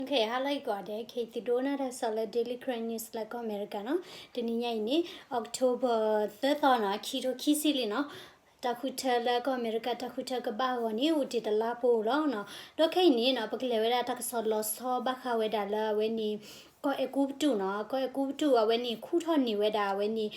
Okay, hello ကိးဂၤဒဲး, ခဲအံၤသုဒိကနၣ်တၢ်ကစီၣ်လၢ Daily Karen News လၢကီၢ်အမဲရကၤနီၤ. တနံၤညါအံၤန့ၣ် October သၢသီနီၤ, ခံထိခံဆံလံနီၤ. တၢ်ဃုထၢလၢကီၢ်အမဲရကၤ တၢ်ဃုထၢကဘၣ်အဂီၢ်န့ၣ် အိၣ်တ့ၢ်တလါဖိလီၤနီၤ. ဒီးခဲအံၤန့ၣ်နီၤ ပကလဲၤဝဲဒၣ်တၢ်ကစီၣ်လီၤဆီဘၣ်ဃးဝဲဒၣ်လၢအဝဲန့ၣ် ကီၢ်အဲၤကူပတူးနီၤ. ကီၢ်အဲၤကူပတူးအဝဲန့ၣ် ခူၣ်ထီၣ်န့ၢ်ဝဲဒၣ်အဝဲန့ၣ်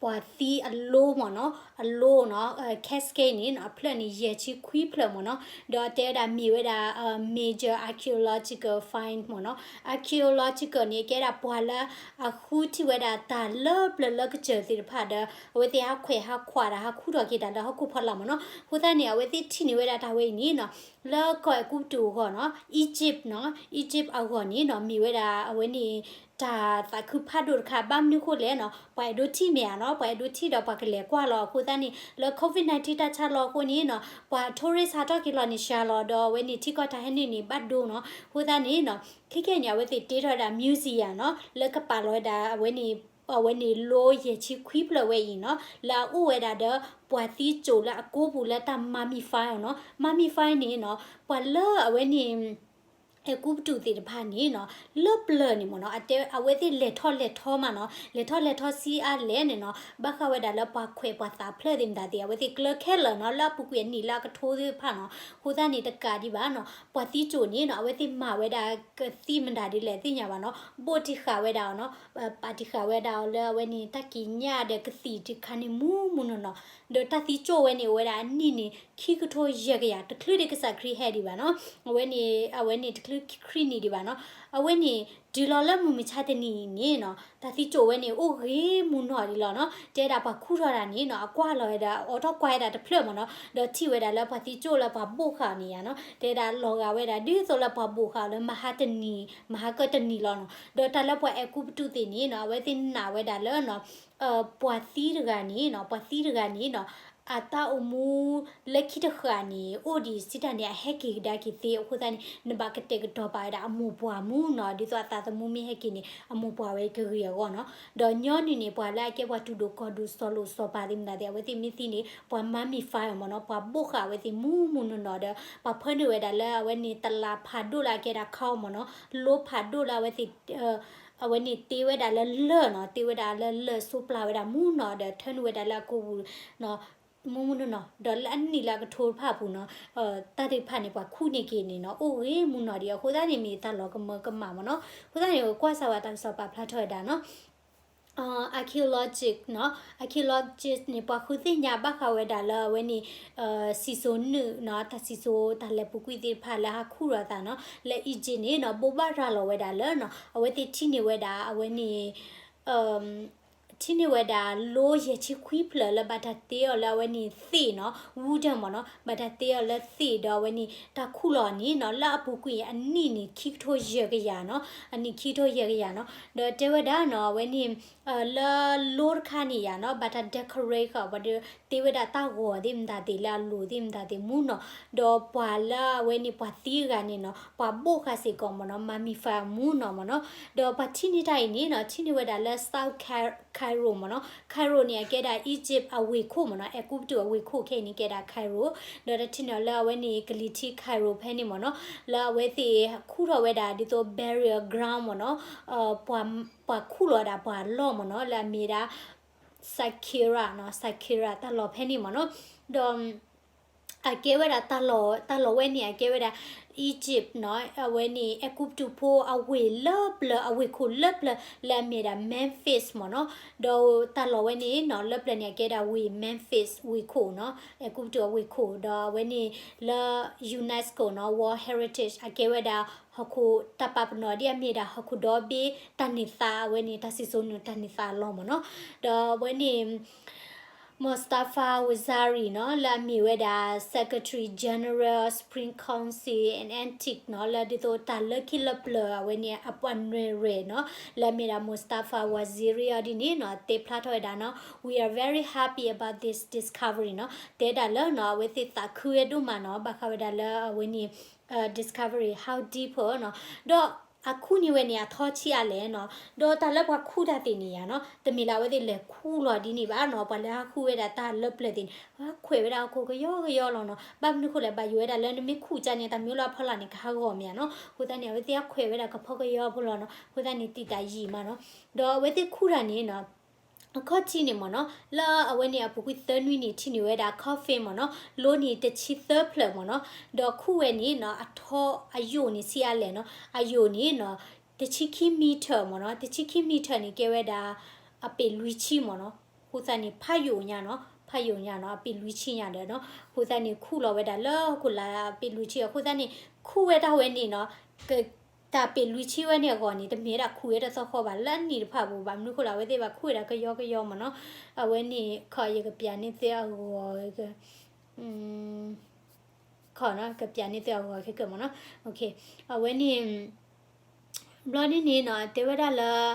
ပှၤသံအလိမ့ၢ်နီၤ, အလိနီၤ, casket န့ၣ်နီၤ, အဖျၢၣ်န့ၣ် ယဲၢ်ဆံခွံဖျၢၣ်မ့ၢ်နီၤ. ဒီးတဲဝဲဒၣ်မ့ၢ်ဝဲဒၣ် major archaeological find မ့ၢ်နီၤ. Archaeological န့ၣ် ကဲဒၣ်ပှၤလၢအဃုထံၣ်ဝဲဒၣ်တၢ်လၢပျၢၤလၢကစၢၢ်သ့ၣ်တဖၣ်ဒီး အဝဲသ့ၣ်ဟးခွဲးဟးခွါတၢ် ဟးခူၣ်ထီၣ်က့ၤတၢ်လၢဟီၣ်ခိၣ်ဖီလာ်မ့ၢ်နီၤ. အဃိသတးန့ၣ် အဝဲသ့ၣ်ထံၣ်န့ၢ်ဝဲဒၣ်တၢ်ဝဲအံၤန့ၣ်နီၤ လၢကီၢ်အဲၤကူပတူးအဂီၢ်နီၤ, Egypt နီၤ, Egypt အဂီၢ်န့ၣ်နီၤ မ့ၢ်ဝဲဒၣ်အဝဲန့ၣ် တၢ်သးခုဖးဒိၣ်တခါ ဘၣ်မနုၤအဃိလဲၣ်နီၤ, ပှၤအဲၣ်ဒိးထံၣ်မ့ၢ်ဧါနီၤ, ပှၤအဲၣ်ဒိးထံၣ်ဒီးပှၤကလဲၤကွၢ်လီၤ. အဃိသတးန့ၣ် လၢ COVID nineteen တၢ်ဆါလီၤအဃိန့ၣ်နီၤ ပှၤ tourist ဟးထီၣ်က့ၤလီၤန့ၣ်စှၤလီၤ ဒီးအဝဲန့ၣ်ထံကီၢ်တၢ်ဟဲနုာ်န့ၣ်ဘၣ်ဒိနီၤ. အဃိသတးန့ၣ်နီၤ ခဲကနံၣ်အံၤန့ၣ် အဝဲသ့ၣ်တ့ထီၣ်ဝဲဒၣ် museum နီၤ လၢကပာ်လီၤဝဲဒၣ်အဝဲန့ၣ် အဝဲန့ၣ်လိယဲၢ်ဆံခွံဖျၢၣ်ဝဲအံၤနီၤ လၢအအိၣ်ဝဲဒၣ်ဒီးပှၤသံကၠိၣ်လၢအကိပူၤလၢတၢ်မၤမံၤဖါအီၤနီၤ. မၤမံၤဖါန့ၣ်နီၤ ပှၤလၢအဝဲန့ၣ် အဲၤကူပတူးသ့ၣ်တဖၣ်န့ၣ်နီၤ လၢပျၢၤန့ၣ်မ့ၢ်နီၤ အတဲအဝဲသ့ၣ်လဲၤထီၣ်လဲၤထီမးနီၤ, လဲၤထီၣ်လဲၤထီဆံးအါလဲၣ်န့ၣ်နီၤ ဘၣ်ဃးဝဲဒၣ်လၢပှၤခွဲးပှၤသးဖျၢၣ်သ့ၣ်မတၤသ့ၣ် အဝဲသ့ၣ်ကျၢခဲလၢာ်နီၤ လၢအပူၤကွံာ်အနံၣ်လၢအကထိသ့ၣ်တဖၣ်နီၤ. အဃိသတးန့ၣ်တကးဒံးဘၣ်နီၤ ပှၤသံကၠိၣ်န့ၣ်နီၤ အဝဲသ့ၣ်မၤဝဲဒၣ်ကသံၣ်မတၤဒ်လဲၣ်သ့ၣ်ညါဘၣ်နီၤ, ဘိၣ်တံၢ်ဃာ်ဝဲဒၣ်အီၤနီၤ, ပာ်တံၢ်ဃာ်ဝဲဒၣ်အီၤလၢအဝဲန့ၣ် တၢ်ကံးညာ်ဒီးကသံၣ်တခါန့ၣ်မူမူနီၢ်နီၢ်, ဒီးတၢ်သံကၠိၣ်ဝဲန့ၣ် အိၣ်ဝဲဒၣ်အနံၣ်န့ၣ် ခံကထိယဲၢ်ကယၤ တချုးဒံးကစၢ်ခရံာ်ဟဲဒံးဘၣ်နီၤ, အဝဲန့ၣ် အဝဲန့ၣ်တချုးခရံာ်နံၣ်ဒံးဘၣ်နီၤ, အဝဲန့ၣ် တုၤလီၤလၢမုၢ်မဆါတနံၤအံၤန့ၣ်နီၤ တၢ်သံကၠိၣ်ဝဲန့ၣ်အိၣ်ဂ့ၤမူနီၢ်ဒံးလီၤနီၤ, တဲဒၣ်ပှၤခူၣ်ထီၣ်တၢ်န့ၣ်နီၤ အကွၢ်လီၤဝဲဒၣ် အိးထီၣ်ကွၢ်ဝဲဒၣ်တဖျၢၣ်မ့ၢ်နီၤ, ဒီးထံၣ်ဝဲဒၣ်လၢပှၤသံကၠိၣ်လၢပှၤဘိၣ်ဃာ်အီၤန့ၣ်ယါနီၤ, တဲဒၣ်လီၤဂာ်ဝဲဒၣ် ဒ်သိးလၢပှၤဘိၣ်ဃာ်အီၤလၢမဟါတနံၤ မဟါကတနံၤလီၤနီၤ, ဒီးတၢ်လၢပှၤအဲၤကူပတူးသ့ၣ်န့ၣ်နီၤ အဝဲသ့ၣ်နာ်ဝဲဒၣ်လၢနီၤ ပှၤသံတဂၤန့ၣ်နီၤ ပှၤသံတဂၤန့ၣ်နီၤ အတၢ်အိၣ်မူလၢခံတဃာ်န့ၣ် အိၣ်ဒံးစံးတၢ်န့ၣ် အဟဲက့ၤကဒါက့ၤသ့အဃိသတးန့ၣ် နဘၣ်ကတဲာ်ကတီၤပာ်ဝဲဒၣ်အမိၢ်ပှၢ်မူနီၤ, ဒ်သိးအသးသမူမ့ၢ်ဟဲက့ၤန့ၣ် အမိၢ်ပှၢ်ဝဲကဂ့ၤအဂီၢ်နီၤ, ဒီးညီနုၢ်န့ၣ် ပှၤလၢအကဲပှၤတူၢ်ဒိၣ်ကီၢ်ဒိၣ်စီၤလိၣ်စီၤပၤသ့ၣ်မတၤသ့ၣ် အဝဲသ့ၣ်မ့ၢ်သံန့ၣ် ပှၤ mummified အီၤမ့ၢ်နီၤ, ပှၤဘိၣ်ဃာ်အဝဲသ့ၣ်မူမူနီၢ်နီၢ်ဒီး ပှၤဖၢနုာ်ဝဲဒၣ်လၢအဝဲန့ၣ်တလးဖးဒိၣ်လၢအကဲဒၣ် cow မ့ၢ်နီၤ, လိဖးဒိၣ်လၢအဝဲသ့ၣ် အဝဲန့ၣ်တ့ဝဲဒၣ်လၢလၢၢ်နီၤ, တ့ဝဲဒၣ်လၢလၢၢ် စိးပျၢ်ဝဲဒၣ်မူနီၤ ဒီးထၢနုာ်ဝဲဒၣ်လၢအကိာ်ပူၤ မူမူနီၢ်နီၢ်, ဒီးလၢအနံၣ်လၢအကထိတဖၣ်အပူၤနီၤ တၢ်သ့ၣ်တဖၣ်န့ၣ် ပှၤခူၣ်န့ၢ်က့ၤန့ၣ်နီၤ အိၣ်ဂ့ၤမူနီၢ်ဒံးအဃိသတးန့ၣ် မ့ၢ်တၢ်လီၤကမၢကမၣ်မ့ၢ်နီၤ, အဃိသတးန့ၣ် ကွၢ်စၢ်ဝဲတၢ်ကစီၣ်ပာ်ဖျါထီၣ်ဝဲဒၣ်နီၤ archaeologist နီၤ, archaeologist န့ၣ် ပှၤဃုသ့ၣ်ညါဘၣ်ဃးဝဲဒၣ်လၢအဝဲန့ၣ် စံၣ်စိၤနုာ်နီၤ, တၢ်စံၣ်စိၤတၢ်လဲၤပူၤကွံာ်သ့ၣ်တဖၣ်လၢဟးခူၣ်ထီၣ်အသးနီၤ, လၢ Egypt န့ၣ်နီၤ ဘိးဘၣ်ရၤလီၤဝဲဒၣ်လၢနီၤ အဝဲသ့ၣ်ထံၣ်န့ၢ်ဝဲဒၣ်အဝဲန့ၣ် ထံၣ်န့ၢ်ဝဲဒၣ်လိယဲၢ်ဆံခွံဖျၢၣ်လၢဘၣ်တၢ်တ့အီၤလၢအဝဲန့ၣ်သ့ၣ်နီၤ, wooden မ့ၢ်နီၤ, ဘၣ်တၢ်တ့အီၤလၢသ့ၣ်ဒီးအဝဲန့ၣ် တၢ်ခူၣ်လီၤန့ၣ်နီၤ လၢအပူၤကွံာ်အနံၣ်န့ၣ် ခံကထိယဲၢ်ကယၤနီၤ, အနံၣ်ခံကထိယဲၢ်ကယၤနီၤ, ဒီးတဲဝဲဒၣ်နီၤ အဝဲန့ၣ် လၢလိတခါန့ၣ်ယါနီၤ ဘၣ်တၢ် decorate ဃာ် ပှၤဒီးတ့ဝဲဒၣ်တၢ်ဂီၤသ့ၣ်မတၤသ့ၣ်လၢအလိၤသ့ၣ်မတၤသ့ၣ်မူနီၤ, ဒီးပှၤလၢအဝဲန့ၣ်ပှၤသံအဂၤန့ၣ်နီၤ ပှၤဘိၣ်ဃာ်စ့ၢ်ကီးမ့ၢ်နီၤ mummified မူနီၤမ့ၢ်နီၤ, ဒီးပှၤထံၣ်န့ၢ်တၢ်အံၤန့ၣ်နီၤ ထံၣ်န့ၢ်ဝဲဒၣ်လၢ South Cairo မ့ၢ်နီၤ, Cairo န့ၣ် အကဲဒၣ် Egypt အဝ့ၢ်ခိၣ်မ့ၢ်နီၤ, အဲၤကူပတူးအဝ့ၢ်ခိၣ်ခဲအံၤန့ၣ်ကဲဒၣ် Cairo, ဒီးတၢ်ထံၣ်န့ၢ်လၢအဝဲန့ၣ်ကလံၤထံး Cairo ဖဲန့ၣ်မ့ၢ်နီၤ, လၢအဝဲသ့ၣ်ခူၣ်ထီၣ်ဝဲဒၣ်ဒ်သိး burial ground မ့ၢ်နီၤ, ပှၤခူၣ်လီၤဒၣ်ပှၤလီၢ်မ့ၢ်နီၤ လၢအမ့ၢ်ဒၣ် Saqqara နီၤ, Saqqara တၢ်လီၢ်ဖဲန့ၣ်မ့ၢ်နီၤ, ဒီး အကဲဝဲဒၣ်တၢ်လီၢ်, တၢ်လီၢ်ဝဲန့ၣ် အကဲဝဲဒၣ် Egypt နီၤ, အဝဲန့ၣ် အဲၤကူပတူးဖိအဝ့ၢ်လၢပျၢၤ အဝ့ၢ်ခိၣ်လၢပျၢၤ လၢအမ့ၢ်ဒၣ် Memphis မ့ၢ်နီၤ, ဒီးတၢ်လီၢ်ဝဲန့ၣ်နီၤ လၢပျၢၤန့ၣ် အကဲဒၣ်ဝ့ၢ် Memphis ဝ့ၢ်ခိၣ်နီၤ, အဲၤကူပတူးအဝ့ၢ်ခိၣ်, ဒီးအဝဲန့ၣ်လၢ UNESCO နီၤ World Heritage အကဲဝဲဒၣ် ဟီၣ်ခိၣ်တၢ်ပာ်ပနီၣ်ဒ်အမ့ၢ်ဒၣ် ဟီၣ်ခိၣ်ဒီဘ့ၣ်တၢ်န့ၢ်သါ အဝဲန့ၣ် တၢ်စံၣ်စိၤနုာ်တၢ်န့ၢ်သါအလီၢ်မ့ၢ်နီၤ, ဒီးအဝဲန့ၣ် Mustafa Waziri နီၤ လၢအမ့ၢ်ဝဲဒၣ် Secretary General Spring Council and Antique နီၤ လၢဒ်သိးတၢ်လၢခံလၢပျၢၤအဝဲန့ၣ် အပှၤနွဲၣ်ရဲၣ်နီၤ လၢအမ့ၢ်ဒၣ် Mustafa Waziri အီၤဒ်န့ၣ်နီၤ တဲဖျါထီၣ်ဝဲဒၣ်နီၤ We are very happy about this discovery နီၤ တဲဒၣ်လၢနီၤ အဝဲသ့ၣ်သးခုဝဲဒိၣ်မးနီၤ ဘၣ်ဃးဝဲဒၣ်လၢအဝဲန့ၣ် discovery how deep နီၤ ဒီး အခူၣ်န့ၢ်ဝဲန့ၣ် အထီဆံးအါလဲၣ်နီၤ, ဒီးတၢ်လၢပှၤခူၣ်တၢ်သ့ၣ်န့ၣ်ယါနီၤ, တမ့ၢ်လၢအဝဲသ့ၣ်လဲၤခူၣ်လီၤဒ်န့ၣ်ဘၣ်နီၤ, ပှၤလၢဟးဃုဝဲဒၣ်တၢ်လၢပျၢၤသ့ၣ်န့ၣ် ဟးခွဲးဝဲဒၣ်အခိၣ်ကယီကယီလီၤနီၤ, ဘၣ်မနုၤဃိလဲၣ် ဘၣ်ယိၣ်ဝဲဒၣ်လၢနမ့ၢ်ခူၣ်ကၢ်န့ၣ် တၢ်မ့ၢ်လၢအဖီလာ်န့ၣ် ကဟးဂီၤမ့ၢ်ယါနီၤ, အဃိသတးန့ၣ် အဝဲသ့ၣ်ဟးခွဲးဝဲဒၣ်ကဖီကယီဖိလီၤနီၤ, အဃိသတးန့ၣ် တံာ်တာ်ယံာ်မးနီၤ, ဒီးအဝဲသ့ၣ်ခူၣ်တၢ်န့ၣ်နီၤ အခီၣ်ထံးန့ၣ်မ့ၢ်နီၤ, လၢအဝဲန့ၣ်အပူၤကွံာ်သၢနွံန့ၣ် ထံၣ်န့ၢ်ဝဲဒၣ် coffin မ့ၢ်နီၤ, လိန့ၣ်တဆံသၢဖျၢၣ်မ့ၢ်နီၤ, ဒီးခူၣ်ဝဲန့ၣ်နီၤ အထီအယိာ်န့ၣ်ဆံးအါလဲၣ်နီၤ, အယိာ်န့ၣ်နီၤ တဆံခံ meter မ့ၢ်နီၤ, တဆံခံ meter န့ၣ် ကဲဝဲဒၣ် အပ့ၢ်လွံၢ်ဆံမ့ၢ်နီၤ, အဃိသတးန့ၣ် ဖးယိာ်ညါနီၤ, ဖးယိာ်ညါနီၤ, အပ့ၢ်လွံၢ်ဆံညါဒီးနီၤ, အဃိသတးန့ၣ် ခူၣ်လီၤဝဲဒၣ်လၢခိၣ်လာ်အပ့ၢ်လွံၢ်ဆံ, အဃိသတးန့ၣ် ခူၣ်ဝဲတၢ်ဝဲန့ၣ်နီၤ က တၢ်ပ့ၢ်လွံၢ်ဆံဝဲန့ၣ်အဂီၢ်န့ၣ် တမ့ၢ်ဝဲဒၣ်ခူၣ်ဝဲတသီဃီဘၣ် လၢအနံၣ်တဖၣ်ပူၤ, ဘၣ်မနုၤဃိလဲၣ် အဝဲသ့ၣ်ဘၣ်ခူၣ်ဝဲဒၣ်ကယီကယီမ့ၢ်နီၤ, အဝဲန့ၣ် ခီ ယကပျးန့ၢ်သုအဂီၢ် ခီနီၤ ကပျးန့ၢ်သုအဂီၢ်ခဲကၢၢ်မ့ၢ်နီၤ, အဝဲန့ၣ် ဘျီဒ်န့ၣ်နီၤ အတဲဝဲဒၣ်လၢ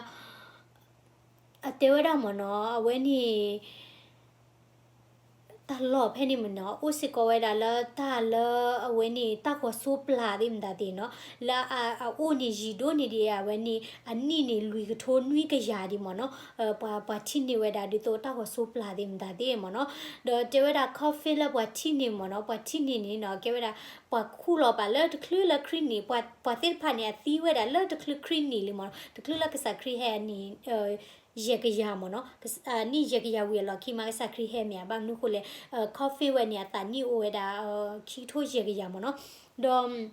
အတဲဝဲဒၣ်မ့ၢ်နီၤ အဝဲန့ၣ် တၢ်လီၢ်ဖဲန့ၣ်မ့ၢ်နီၤ အိၣ်စ့ၢ်ကီးဝဲဒၣ်လၢတၢ်လၢအဝဲန့ၣ် တၢ်ဂီၤစိပျၢ်သ့ၣ်မတၤသ့ၣ်နီၤ လၢအအိၣ်န့ၣ်ယံာ်ဒိၣ်န့ၢ်ဒံးအဝဲန့ၣ် အနံၣ်န့ၣ်လွံၢ်ကထိနွံကယၤဒံးမ့ၢ်နီၤ, ပှၤ ပှၤထံၣ်န့ၢ်ဝဲဒၣ်ဒ်သိးတၢ်ဂီၤစိပျၢ်သ့ၣ်မတၤသ့ၣ်မ့ၢ်နီၤ, ဒီးတဲဝဲဒၣ် coffin လၢပှၤထံၣ်န့ၢ်မ့ၢ်နီၤ ပှၤထံၣ်န့ၢ်န့ၣ်နီၤ ကဲဝဲဒၣ် ပှၤခူၣ်လီၤပာ်လၢတချုးလၢခရံာ်နံၣ် ပှၤသ့ၣ်တဖၣ်န့ၣ် အသံဝဲဒၣ်လၢတချုးခရံာ်နံၣ်လံမ့ၢ်နီၤ, တချုးလၢကစၢ်ခရံာ်ဟဲအနံၣ် ယဲၢ်ကယၤမ့ၢ်နီၤ, နံၣ်ယဲၢ်ကယၤဝံၤအလီၢ်ခံမး ကစၢ်ခရံာ်ဟဲမ့ၢ်ဧါ, ဘၣ်မနုၤဃိလဲၣ် coffin ဝဲန့ၣ် အသးနံၣ်အိၣ်ဝဲဒၣ် ခံကထိယဲၢ်ကယၤမ့ၢ်နီၤ, ဒီး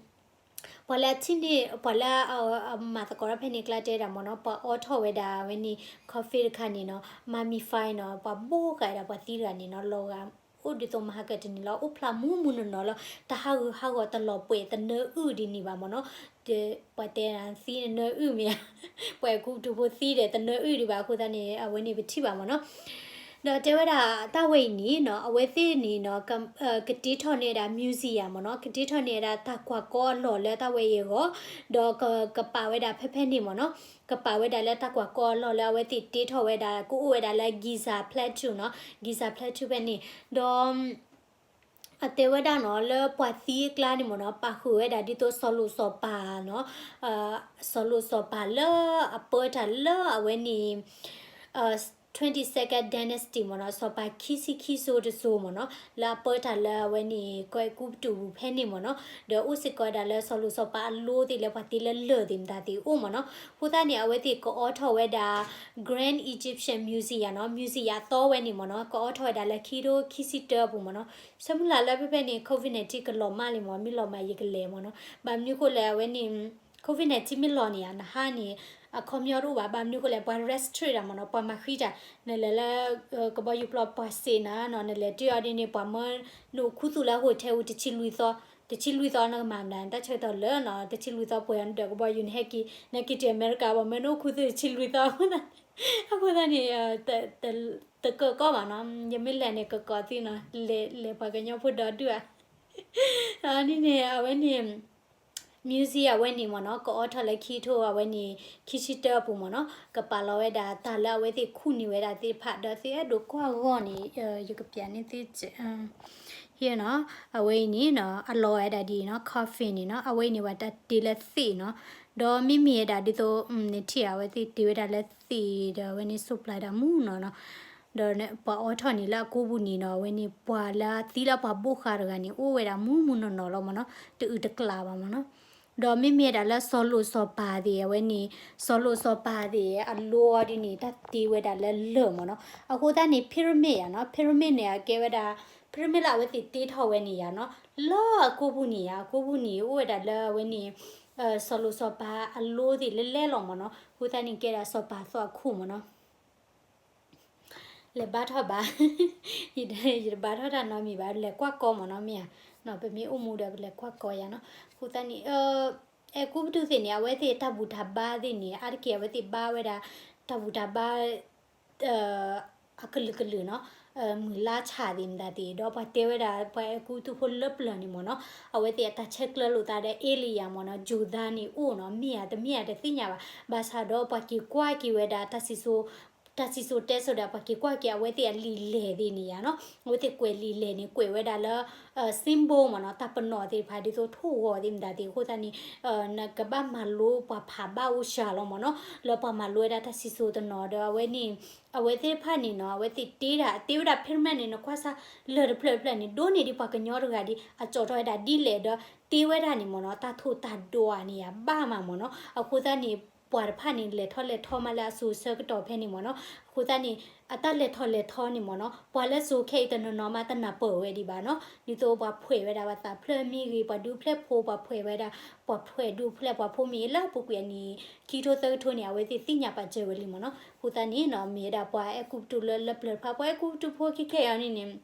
ပှၤလၢအထံၣ်န့ၢ် ပှၤလၢအမၤသကိးတၢ်ဖဲန့ၣ်ကျါတဲဒၣ်မ့ၢ်နီၤ ပှၤအိးထီၣ်ဝဲဒၣ်ဝဲန့ၣ် coffin တခါန့ၣ်နီၤ mummify နီၤ ပှၤဘိးဃာ်ဝဲဒၣ်ပှၤသံတဂၤန့ၣ်နီၤ လီၤဂာ် အိၣ်ဒ်သိးမဟါကတနံၤလီၤ အိၣ်ဖျါမူးမူးနီၢ်နီၢ်လီၤ တဟးဂူာ်ဟးဂီၤတလီၤပှဲၤသနၢအုၣ်ဒ်န့ၣ်ဘၣ်မ့ၢ်နီၤ, ပှၤတဲသံနၢအုၣ်မ့ၢ်ဧါ, ပှၤအဲၤကူပတူးဖိသံဒီးသနၢအုၣ်ဒံးဘၣ်အဃိသတးန့ၣ် အဝဲန့ၣ်ပထံၣ်ဘၣ်မ့ၢ်နီၤ, ဒီးတဲဝဲဒၣ်တၢ်ဝဲအံၤန့ၣ်နီၤ အဝဲသ့ၣ်န့ၣ်နီၤ ကတ့ထီၣ်န့ၢ်ဝဲဒၣ် museum မ့ၢ်နီၤ ကတ့ထီၣ်န့ၢ်ဝဲဒၣ်တၢ်ကွၢ်ကီအလီၢ်လၢတၢ်ဝဲအံၤအဂီၢ်, ဒီးကပာ်ဝဲဒၣ်ဖဲဖဲန့ၣ်မ့ၢ်နီၤ ကပာ်ဝဲဒၣ်လၢတၢ်ကွၢ်ကီအလီၢ်လၢအဝဲသ့ၣ်တ့ထီၣ်ဝဲဒၣ် ကအိၣ်ဝဲဒၣ်လၢ Giza Plateau နီၤ Giza Plateau ဖဲန့ၣ်, ဒီး အတဲဝဲဒၣ်နီၤ လၢပှၤသံအကျါန့ၣ်မ့ၢ်နီၤ ပာ်ဃုာ်ဝဲဒၣ်ဒ်သိးစီၤလိၣ်စီၤပၤနီၤ, စီၤလိၣ်စီၤပၤလၢအပၢတၢ်လၢအဝဲန့ၣ် twenty-second dynasty မ့ၢ်နီၤ စီၤပၤခံဆံခံစိတစိၤမ့ၢ်နီၤ လၢအပၢတၢ်လၢအဝဲန့ၣ် ကီၢ်အဲၤကူပတူးပူၤဖဲန့ၣ်မ့ၢ်နီၤ, ဒီးအိၣ်စ့ၢ်ကီးဝဲဒၣ်လၢစီၤလိၣ်စီၤပၤအလိသ့ၣ်လၢပှၤတ့လၢလၢၢ်သ့ၣ်မတၤသ့ၣ်အိၣ်မ့ၢ်နီၤ, အဃိသတးန့ၣ် အဝဲသ့ၣ်ကအိးထီၣ်ဝဲဒၣ် Grand Egyptian Museum နီၤ museum အသီဝဲန့ၣ်မ့ၢ်နီၤ ကအိးထီၣ်ဝဲဒၣ်လၢခံကထိခံဆံတၢအပူၤမ့ၢ်နီၤ, ဆၢမုၢ်လၢ်လၢဖဲဖဲန့ၣ် COVID nineteen ကလီၤမၢ်လံမ့ၢ် မ့ၢ်လီၤမၢ်ယကလဲၤမ့ၢ်နီၤ, ဘၣ်မနုၤဃိလဲၣ် အဝဲန့ၣ် COVID nineteen မ့ၢ်လီၤန့ၣ်ဧါ နဟါန့ၣ် အခီပညီတအိၣ်ဘၣ် ဘၣ်မနုၤဃိလဲၣ် ပှၤ restrict တၢ်မ့ၢ်နီၤ ပှၤမၤဃံတၢ် နလဲၤလၢ ကဘီယူၤပျီပှၤစ့နၤနီၤ နလဲၤတ့ၢ်အီၤဒ်န့ၣ် ပှၤမၢနအိၣ်ခူသူၣ်လၢ hotel ဝံၤ တဆံလွံၢ်သီ တဆံလွံၢ်သီနကမၤမနုၤ တၢ်ဆၢကတီၢ်လၢ တဆံလွံၢ်သီပှဲၤအီၤနဒၢးကဘီယူၤ နဟဲက့ၤ နဟဲက့ၤတုၤအမဲရကၤ ပှၤမၢနအိၣ်ခူသူၣ်တဆံလွံၢ်သီ အဃိသတးန့ၣ် တကၢၢ်ကီဘၣ်နီၤ ယမ့ၢ်လဲၤန့ၣ် ကကီးသံနီၤ လဲၤပှၤကညီဖိဒီဒူၣ်ဧါ ဒ်န့ၣ် အဝဲန့ၣ် museum အဝဲန့ၣ်မ့ၢ်နီၤ ကအိးထီၣ်လၢခံကထိအဝဲန့ၣ် ခံဆံတၢအပူၤမ့ၢ်နီၤ ကပာ်လီၤဝဲဒၣ်တၢ်လၢအဝဲသ့ၣ်ခူၣ်န့ၢ်ဝဲဒၣ်သ့ၣ်တဖၣ် ဒီးသုအဲၣ်ဒိးကွၢ်အဂီၢ်န့ၣ် ယကပျးန့ၢ်သု ဟ့ၣ်နီၤ အဝဲအံၤန့ၣ်နီၤ အလီၤဝဲဒၣ်ဒ်အံၤနီၤ coffin န့ၣ်နီၤ အဝဲအံၤန့ၣ် ပှၤတၢ်တ့လၢသ့ၣ်နီၤ ဒီးမ့မ့ၢ်ဝဲဒၣ်ဒ်သိး နထံၣ်ဧါ အဝဲသ့ၣ်တ့ဝဲဒၣ်လၢသ့ၣ်ဒီး အဝဲန့ၣ် စိးပျၢ်ဒၣ်မူနီၤနီၤ ဒီးပှၤအိးထီၣ်န့ၣ်လၢအကိပူၤန့ၣ်နီၤ အဝဲန့ၣ် ပှၤလၢသံလၢပှၤဘိးဃာ်တဂၤန့ၣ် အိၣ်ဝဲဒၣ်မူမူနီၢ်နီၢ်လီၤမ့ၢ်နီၤ တအုးတကျးဘၣ်မ့ၢ်နီၤ ဒီးမ့မ့ၢ်ဝဲဒၣ်လၢစီၤလိၣ်စီၤပၤသ့ၣ် အဝဲန့ၣ် စီၤလိၣ်စီၤပၤသ့ၣ် အလိအီၤဒ်န့ၣ် တၢ်တ့ဝဲဒၣ်လၢလၢၢ်မ့ၢ်နီၤ အဃိသတးန့ၣ် pyramid ယါနီၤ pyramid န့ၣ် အကဲဝဲဒၣ် pyramid လၢအဝဲသ့ၣ်တ့ထီၣ်ဝဲန့ၣ်ယါနီၤ လၢအကိပူၤန့ၣ်ယါ အကိပူၤန့ၣ် အိၣ်ဝဲဒၣ်လၢအဝဲန့ၣ် စီၤလိၣ်စီၤပၤအလိသ့ၣ်လဲၤလဲၤလီၤမ့ၢ်နီၤ အဃိသတးန့ၣ် ကဲဒၣ်စီၤပၤသီအခိၣ်မ့ၢ်နီၤ လဲၤဘါထီၣ်ဘၣ် ယတဘါထီၣ်တၢ်နီတမံၤဘၣ် လဲၤကွၢ်ကီမ့ၢ်နီၤ မ့ၢ်ဧါ ပမ့ၢ်အိၣ်မူဒီး ပလဲၤကွၢ်ကီယါနီၤ အဃိသတးန့ၣ် အဲၤကူပတူးသ့ၣ်န့ၣ် အဝဲသ့ၣ်တၢ်ဘူၣ်တၢ်ဘါသ့ၣ်န့ၣ် အါတက့ၢ်အဝဲသ့ၣ်ဘါဝဲဒၣ် တၢ်ဘူၣ်တၢ်ဘါ အကလုာ်ကလုာ်နီၤ မုၢ်လါဆၣ်သ့ၣ်မတၤသ့ၣ် ဒီးပှၤတဲဝဲဒၣ် ပှၤအဲၤကူပတူးဖိလၢပျၢၤန့ၣ်မ့ၢ်နီၤ အဝဲသ့ၣ်အတၢ်ဆဲးကျၢလိာ်သးဒီး alien မ့ၢ်နီၤ ယိၤသါန့ၣ်အိၣ်နီၤ မ့ၢ်ဧါတမ့ၢ်ဧါတသ့ၣ်ညါဘၣ် ဘၣ်ဆၣ်ဒီးပှၤက့ၤကွၢ်က့ၤဝဲဒၣ်တၢ်စံၣ်စိၤ တၢ်စံၣ်စိၤတဲစိၤဒီး ပှၤက့ၤကွၢ်က့ၤအဝဲသ့ၣ်အလံာ်လဲၢ်သ့ၣ်န့ၣ်ယါနီၤ, အဝဲသ့ၣ်ကွဲးလံာ်လဲၢ်န့ၣ် ကွဲးဝဲဒၣ်လၢ symbol မ့ၢ်နီၤ, တၢ်ပနီၣ်သ့ၣ်တဖၣ် ဒ်သိးထိၣ်ဂီၤသ့ၣ်မတၤသ့ၣ် အဃိသတးန့ၣ် နကဘၣ်မၤလိပှၤဖးဘၣ်အိၣ်စှၤလီၤမ့ၢ်နီၤ, လၢပှၤမၤလိဝဲဒၣ်တၢ်စံၣ်စိၤတနီၤဒီး အဝဲန့ၣ် အဝဲသ့ၣ်တဖၣ်န့ၣ်နီၤ အဝဲသ့ၣ်တ့တၢ် တ့ဝဲဒၣ် pyramid န့ၣ် နကွၢ်စၢ်လၢာ်တဖျၢၣ်တဖျၢၣ်န့ၣ် ဒိၣ်န့ၢ်ဒံးပှၤကညီတဂၤဒံး အကၠီၣ်ထီၣ်ဝဲဒၣ်ဒ်လဲၣ်ဒီး တ့ဝဲဒၣ်န့ၣ်မ့ၢ်နီၤ တၢ်ထိၣ်တၢ်ဒိးဧါန့ၣ်ယါဘၣ်မးမ့ၢ်နီၤ, အဃိသတးန့ၣ် ပှၤတဖၣ်န့ၣ် လဲၤထီၣ်လဲၤထီမးလၢအစိၤဆၢကတီၢ်ဖဲန့ၣ်မ့ၢ်နီၤ, အဃိသတးန့ၣ် အတၢ်လဲၤထီၣ်လဲၤထီန့ၣ်မ့ၢ်နီၤ ပှၤလၢစိၤခဲအံၤတနီၤနီၤမးတနၢ်ပၢၢ်ဝဲဒံးဘၣ်နီၤ, ဒ်သိးပှၤဖှဲးဝဲဒၣ်ပှၤသးဖျၢၣ်မ့ၢ်ဂ့ၤ ပှၤဒူဖျၢၣ်ဖိ ပှၤဖှဲးဝဲဒၣ် ပှၤဖှဲးဒူဖျၢၣ်ပှၤဖိမ့ၢ်ဂ့ၤ လၢအပူၤကွံာ်အနံၣ် ခံကထိသၢကထိန့ၣ် အဝဲသ့ၣ်သ့ၣ်ညါပာ်စၢၤဝဲလံမ့ၢ်နီၤ, အဃိသတးန့ၣ်နီၤ မ့ၢ်ဝဲဒၣ်ပှၤအဲၣ်ကူပတူးလၢလၢပျၢၤတဖၣ် ပှၤအဲၣ်ကူပတူးဖိခဲခဲအံၤန့ၣ်န့ၣ်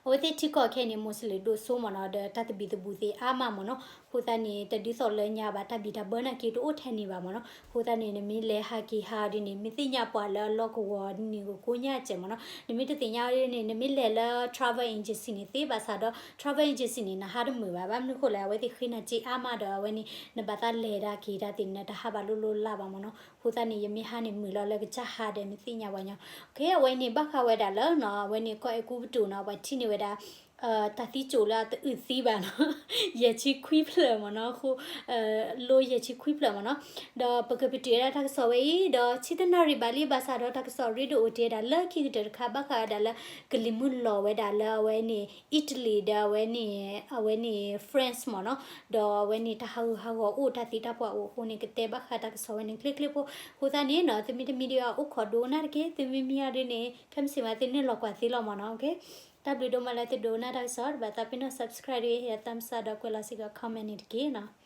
အဝဲသ့ၣ်ထံကီၢ်ခဲအံၤန့ၣ် Muslim ဒိၣ်စိမ့ၢ်နီၤ ဒီးတၢ်သဘံၣ်သဘုၣ်သ့ၣ်အါမးမ့ၢ်နီၤ, အဃိသတးန့ၣ် တဒ်သိးလၢညါဘၣ် တၢ်ဘံၣ်တၢ်ဘၢနာ်က့တအိၣ်ထဲန့ၣ်ဘၣ်မ့ၢ်နီၤ, အဃိသတးန့ၣ် နမ့ၢ်လဲၤဟးက့ၤဟးအီၤဒ်န့ၣ် မ့ၢ်သ့ၣ်ညါပှၤလၢအလီၢ်ကဝီၤဒ်န့ၣ် ကကိညါစဲးမ့ၢ်နီၤ, နမ့ၢ်တသ့ၣ်ညါအီၤဒ်န့ၣ် နမ့ၢ်လဲၤလၢ travel agency န့ၣ်သ့ဘၣ်ဆၣ်ဒီး travel agency န့ၣ် နဟးတမုာ်ဘၣ်, ဘၣ်မနုၤဃိလဲၣ် အဝဲသ့ၣ်ဃ့နၤစ့အါမးဒီး အဝဲန့ၣ် နဘၣ်သးလဲၤဒၣ်က့ၤတၢ်သ့ၣ် နတဟးဘၣ်လိၣ်လိၣ်လၢ်ဘၣ်မ့ၢ်နီၤ, အဃိသတးန့ၣ် ယမ့ၢ်ဟးန့ၣ်မုာ်လီၤလၢကစၢ်ဟးဒီး မ့ၢ်သ့ၣ်ညါပှၤညီ, အဝဲန့ၣ် ဘၣ်ဃးဝဲဒၣ်လၢနီၤ အဝဲန့ၣ် ကီၢ်အဲၣ်ကူပတူးနီၤ ပှၤထံၣ်န့ၢ်ဝဲဒၣ် တၢ်သံကၠိးလၢအတအုၣ်သံဘၣ်နီၤ, ယဲၢ်ဆံခွံဖျၢၣ်မ့ၢ်နီၤ, အဃိ လိယဲၢ်ဆံခွံဖျၢၣ်မ့ၢ်နီၤ, ဒီးပကပတုာ်ဝဲဒၣ်တၢ်ကစီၣ်ဝဲအံၤ ဒီးဆံတနၣ်ရံၣ်ဘၣ်လံဘၣ်ဆၣ်ဒီး တၢ်ကစီၣ်ရ့ဒိၣ်အိၣ်တ့ၢ်ဝဲဒၣ်လၢခံကတၢၢ်တခါ ဘၣ်ဃးဝဲဒၣ်လၢ ကလံၤမုၢ်လီၤဝဲဒၣ်လၢအဝဲန့ၣ် Italy ဒီးအဝဲန့ၣ် အဝဲန့ၣ် France မ့ၢ်နီၤ, ဒီးအဝဲန့ၣ်တၢ်ဟးဂူာ်ဟးဂီၤအိၣ် တၢ်သံတၢ်ပှၢ်အိၣ်အဃိန့ၣ် ကတဲဘၣ်ဃးတၢ်ကစီၣ်ဝဲန့ၣ်ချ့ချ့ဖိ, အဃိသတးန့ၣ်နီၤ သုမ့ၢ်တမံဒံးဘၣ်အိၣ်ခိးဒိကနၣ်တက့ၢ်, သုမ့ၢ်မံအီၤဒ်န့ၣ် ခဲမုၢ်ဆ့ၣ်မးသုန့ၢ်လီၤကွၢ်သ့လီၤမ့ၢ်နီၤ, တၢ်ဘျုးဒိၣ်မးလၢသုဒိကနၣ်တၢ်ကစီၣ် တဘၣ်သးပ့ၤနီၣ် subscribe တဂ့ၤ ဟ့ၣ် thumbs up ဒီးကွဲးလီၤစ့ၢ်ကီး comment န့ၣ်တက့ၢ်နီၤ.